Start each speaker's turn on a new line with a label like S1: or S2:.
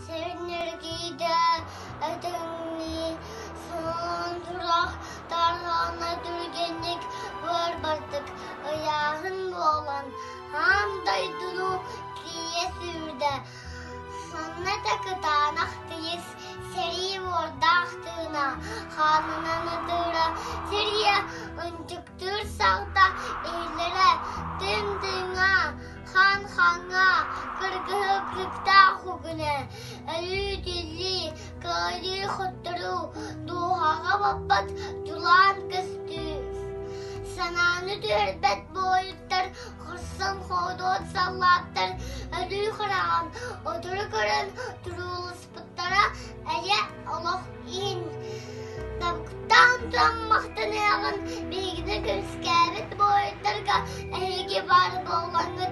S1: Сэрнэргийдэ этэҥнии сылын сурах тарҕана түргэнник быар-бардык ыйааһын буолан аан дойдуну тиийэ сүүрдэ. Сонно да кытаанах тыйыс сэрии уордаах тыына хаанынан ытыыра сирийэ ынчыктыыр саҕта иһиллэрэ тыҥ-тыҥа хаан-хааҥҥа кыргыһыы кырыктаах үгүнэ өлүү-тиллии кыайыы-хотторуу дууһаҕа баппат дьулаан көстүү санааны түһэрбэт буойуттар хорсун хоодуот саллааттар өлүү хараҕын утары көрөн турууласпыттара эйэ олох иһин табыктаан туран махтаныаҕын биһигини көмүскээбит буойуттарга эһиги баар буоллаҥҥыт.